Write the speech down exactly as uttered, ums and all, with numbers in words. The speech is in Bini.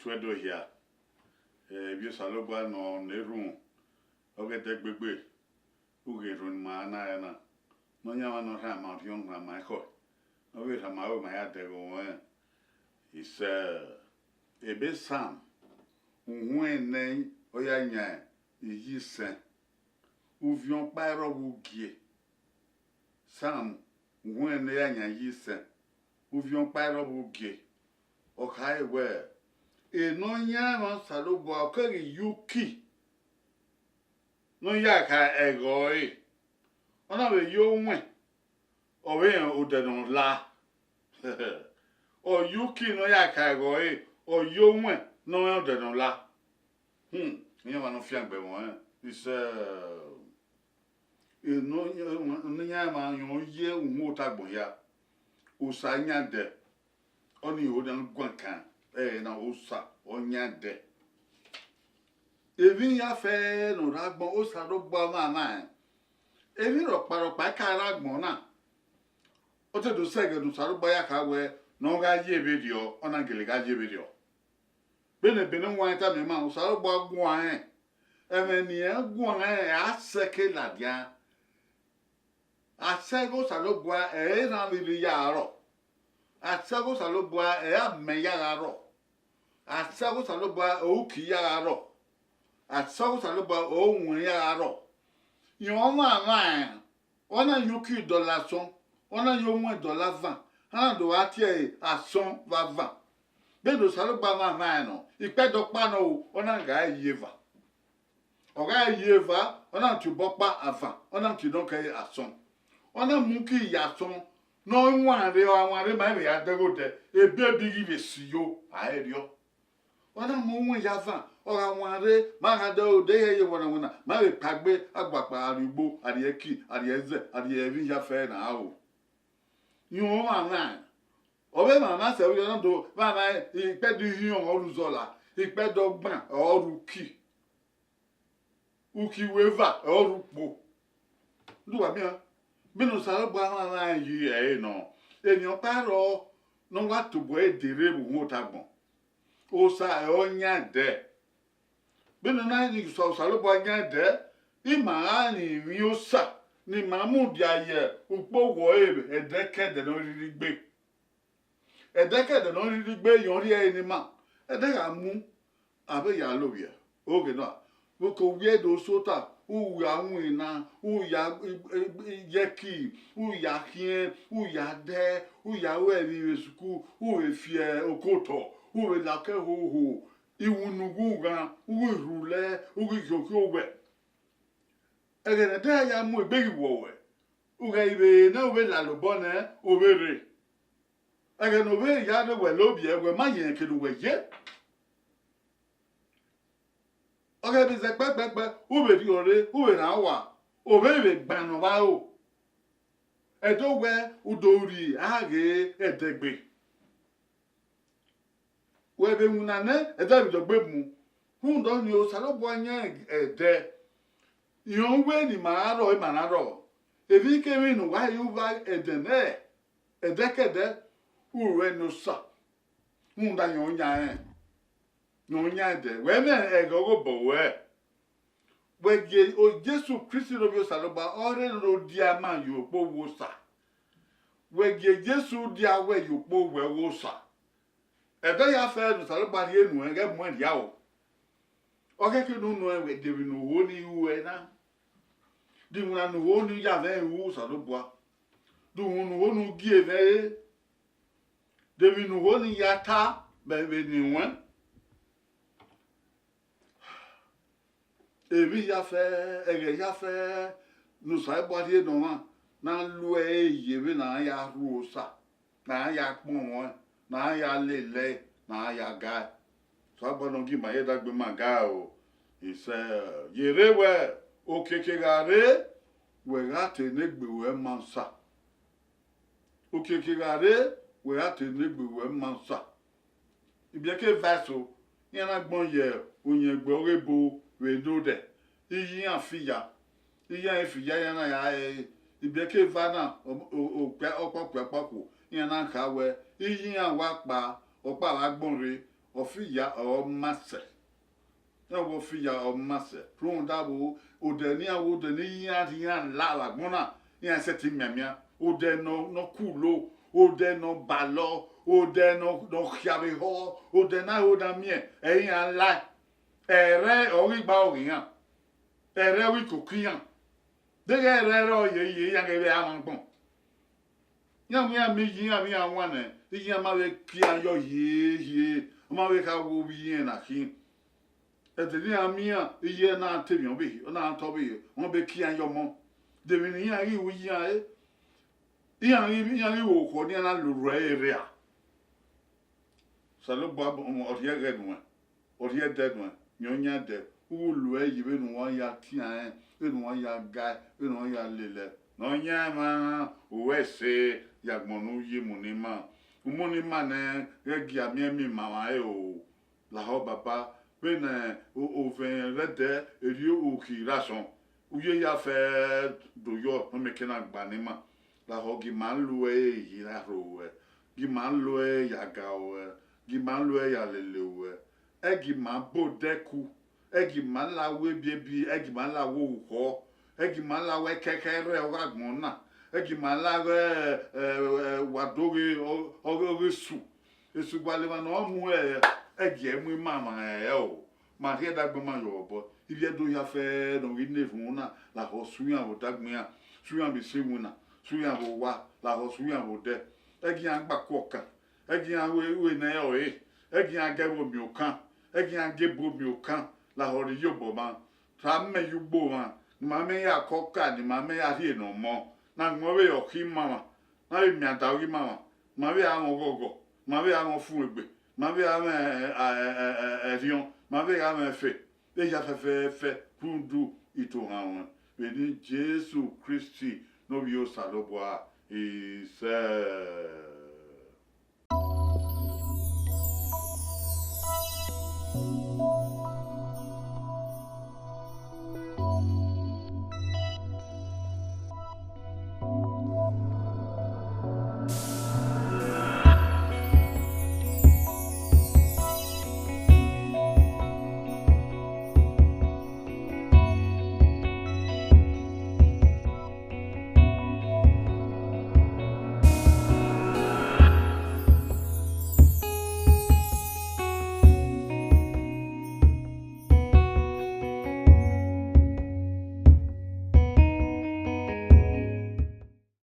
Wẹ do hia, eh, ivbi Osanobua nọ ne erhunmwu, ọ ghẹ dẹgbegbe, u ghe erhunmwu ne ima na rẹ na, Nọyaẹnmwa ne ọ rhan ma orhiọn rhan ma ekhọe, ne ọ vbe rhan ma aro ma ya dẹghe ruẹn. Isẹ, ebe Sam, uhunmwu ẹnẹ ọ ya yan iye isẹn, uviọn ọkpa ẹre ọ vbe ugie. Sam uhunmwu ẹnẹ ya yan iye isẹn, uviọn ọkpa ẹre ọ vbe ugie. Ọ khare wẹẹ, Nọyaẹnmwa Osanobua ọ keghi ye uki ne ọ ya kha ẹghẹ ọre, ọ na vbe ye owẹn, ọ vbe rẹn odẹ ne ọ la. Ọ ye uki ne ọ ya kha ẹghẹ ọre, ọ ye owẹn ne ọ rẹn odẹ ne ọ la. Hmm, iran ọmwa ne ọ fiangbe ẹmwẹ ọnrẹn, isẹ, Nọyaẹnmwa rẹn ọ ye uhunmwu otọ agbọn hia, Osa yan dẹ, ọnii ho ne a guan kan, ẹre na Osa ọ yan dẹ. Emwi ya fẹ ne ọ rre agbọn, Osanobua mwamwa rẹn. Emwi rọkpa rọkpa i ka rre agbọn na, ọ te do sẹ ẹghẹ ne Osanobua ya kha wẹẹ ne ọ gha ye vberriọ, ọ na gele gha ye vberriọ. Vbene ebe ne wan tama ima, Osanobua guan rẹn, ẹmwẹ ne irẹn guan rẹn, a sẹ ke ladian. A sẹ ẹghẹ Osanobua, ẹ i rhan vbe irri ya gha rrọọ. A sẹ ẹghẹ Osanobua, ẹ i amẹ ya gha rrọọ. A sẹ ẹghẹ Osanobua, ẹ i uki ya gha rrọọ. A sẹ ẹghẹ Osanobua, ẹ i owẹn ya gha rrọọ. Rẹn ọmwa mwamwa rẹn, ọ na ye uki dọlọ asọn, ọ na ye owẹn dọlọ avan, a na do gha tie ẹre asọn vbe avan. Vbene Osanobua mwamwa rẹn nọ, ikpẹdẹ ọkpa nọ o, ọ na gha ye eva. Ọ gha ye eva, ọ na tie obọ ọkpa avan, ọ na tie nọ kẹ asọn. Ọ na mu uki ye asọn, ne ọ wanre, ọ gha wanre ma vbe ya dẹghe odẹ, ebiẹbi ghi vbe si yo, a i rriọ. Ọ na mu owẹn ye avan, ọ gha wanre, ma gha dẹghe odẹ, hẹ ye wọnawọna, ma vbe kpaegbe, agbakpa, a rrie ugbo, a rrie ẹki, a rrie ẹzẹ, a rrie emwi ya fẹ na ro. Rẹn ọmwa mwamwa rẹn, ọ vbe mwamwa sẹ vberriọ, ọ na do mwamwa rẹn, ikpẹdẹ ihiọn ọ rre uzọla, ikpẹdẹ ọgban ọ rre uki. Uki weva ọ rre ukpo. Udu wa miẹn, vbene Osanobua mwamwa rẹn yi ẹre nọ, emwi ọkpa rrọọ ne ọ wa tobọ ẹre de rre vbe uhunmwu otọ agbọn. Osa ẹ i yan dẹ. Vbene ọ na rẹn ne Osanobua yan dẹ, ima gha rinmwian Osa ne ima mudia ye ukpo owa ẹre ẹdẹkẹdẹ ne ọ rhirhi gbe. Ẹdẹkẹdẹ ne ọ rhirhi gbe, rẹn ọ rhie ẹre ne ima, ẹdẹ gha mu, a vbe ya lovbiẹ. Oghẹ na, vbe oko wiẹ do sẹ ota, u ya winna, u ya ye ẹki, u ya khiẹn, u ya dẹ, u ya ru ẹmwẹ vbe sukuru, u vbe fi okotọ, u vbe la okẹ hoho, iwunu ghu ghan, u ghi rhulẹ, u ghi khiokhi owẹ. Ẹghẹ ne ẹdẹ ya mu egbe ghi wọ ruẹ, u ghẹ i vbe ne u vbe lalobọ nẹ, u vbe rre. Ẹghẹ ne u vbe ya rre wẹ lovbiẹ, wẹ ma ye rẹn kene uwẹ ye. Ọ ghẹ vbe zẹ kpẹkpẹkpẹ, u vbe rriọ rre, u vbe rhan owa, u vbe vbe gban ne ọ vbe aro. Ẹdẹ owẹ u do rri a ghe ẹdẹgbe. Wẹ vbe winna nẹ, ẹdẹ vbe dọgbe mu. Rhunmwuda ọnii, Osanobua yan ẹdẹ. Irẹn wẹ ne ima ra rrọọ, ima na rrọọ. Emwikemwi ne uwa ye uva ẹdẹ nẹ, ẹdẹkẹdẹ, u ruẹ ne Osa. Rhunmwuda yan yan rẹn, yan yan ẹdẹ. Wẹ mwẹ ẹghẹ ọghe obọ ruẹ. Wẹ gie Jesu Kristi ne Ovbi Osanobua, ọ rre ne ọ dia ima ye ukpo owa Osa. Wẹ gie Jesu dia wẹ ye ukpo owa ẹvbo Osa. Ẹdẹ ya fẹ ne Osanobua rhie nuẹn, ghẹ muẹn rhie aro. Ọ khẹke ne u nuẹn wẹ de emwi ne u ho ne I ru ẹre na. De iwinna ne u ho ne u ya mwẹ ru Osanobua. De uhunmwu ne u ho ne u gie mwẹ re. De emwi ne u ho ne I ya ta vbe vbe ne I ruẹn. Emwi ya fẹ, ẹghẹ ya fẹ ne Osanobua rhie ne ọmwa, ne a lu ẹre ye vbene a ya rhu Osa, ne a ya kpọnmwẹ ọẹn, ne a ya lele ẹe, ne a ya ga ẹe. Osanobua ne ọ gie ima ye dagbe ima ga ẹe o. Isẹ, yerre wẹ, okiekie gha rre, wẹ gha te ne egbe ruẹ ma Osa. Okiekie gha rre, wẹ gha te ne egbe ruẹ ma Osa. Ibiẹka eva eso, iran na gbọn ye uyẹngbe ọghe ebo vbe ne odẹ, iye iran fi ya, iye iran fi ya, iran na ya rẹre. Ibiẹka eva na, o- o- okpia- ọkpọkpia ọkpọkhuo, iran na kha wẹ, iye iran wa kpao, ọkpa vbe agbọn rre, Ọfiya ọ ma sẹ. Iran wẹ ọfiya ọ ma sẹ. Rhunmwuda vbo, odẹ ne iran wẹ, odẹ ne iran rhian la vbe agbọn na, iran sẹtin mianmian. Odẹ ne ọ, ne ọ kulo, odẹ ne ọ balọ, odẹ ne ọ, ne ọ khiavbe ehọ, odẹ ne a ho na miẹn, ẹ i iran lae. Ẹrẹ ọ ghi gba ọghe iran, ẹrẹ ọ ghi koko iran. Deghẹ ẹrẹ ọ ye ye, iran ghẹ vbe a mwa agbọn. Iran wẹ iran miẹn iye iran vbe iran wan nẹ, iran ma vbe kie iran yọ hie hie, ọ ma vbe kha wo vbe iran na khin. Ẹdẹ ne iran miẹn iran, iye na te emwi ọvbehe, ọ na tọ ọvbehe, ọ ma vbe kie iran yọ ọmọ. De emwi ne iran ghi ru iye iran re? Iran ghi, iran ghi vbe okhọ ne iran na lorhu ẹre rria. Osanobua ọ rhie ẹghẹ nuẹn, ọ rhie ẹdẹ nuẹn, miẹn ọyan ẹdẹ, u ru ẹre ye vbene uwa ya tian rẹn, vbene uwa ya gae, vbene uwa ya lele. Ne ọ yan ẹmwẹ uwẹ ẹse ye agbọn ne u ye mu ne ima. U mu ne ima nẹ, ghẹ gie a miẹn miẹn ima mwa re o. Lahọ baba, vbene o-, ovẹn rre ẹdẹ, erriọ ukhi ra sọn. U ye ya fẹ do yọ ne ọ miẹn eke na gba ne ima. Lahọ gie ima lo ẹre ye na rho ruẹ, gie ima lo ẹre ya ga ruẹ, gie ima lo ẹre ya lele ruẹ. Ẹ gie ima bọ odẹ ku, ẹ gie ima la wẹ ebiebi, ẹ gie ima la wẹ orukhọ, ẹ gie ima la wẹ ẹkẹkhẹ rre ọghe agbọn na, ẹ gie ima la wẹ, ẹ, ẹ, wa do ghe ọ-, ọghe, ọghe esu. Esu gualọ emwa ne ọ mu ẹre, ẹ gie ẹ mu ima mwa rẹn o. Ma rhie ẹdẹ agbọn ma yọ vbe obọ. Ivbi Ẹdo hia fẹẹrẹ ne ọ ghi na erhunmwu na, lahọ sẹ iran vbe odẹ agbọn iran, sẹ iran vbe isi iwinna, sẹ iran vbe owa, lahọ sẹ iran vbe odẹ. Ẹ gie iran gba ku ọkan, ẹ gie iran ru, ru ene ẹre ọre, ẹ gie iran gie ẹvbo miẹn okan, ẹ gie iran gie ebo miẹn okan, lahọ rre iyobọ mwa. Ra mẹ ye ugbo mwa, ne ima mwẹ ya kọ ọka, ne ima mwẹ ya rhie ne ọ mọ, ne agbọn vbe ye ọkhi ima mwa, ne a vbe miẹn ada ọghe ima mwa, ne ima vbe gha mwẹ ọghọghọ, ne ima vbe gha mwẹ ọfumwegbe, ne ima vbe gha mwẹ, ẹ, ẹ, ẹ, ẹ, ẹrhiọn, ne ima vbe gha mwẹ ẹfe, ehia fẹfẹfẹ rhunmwuda itohan ruẹn. Vbe eni Jesu Kristi ne Ovbi Osanobua, isẹ.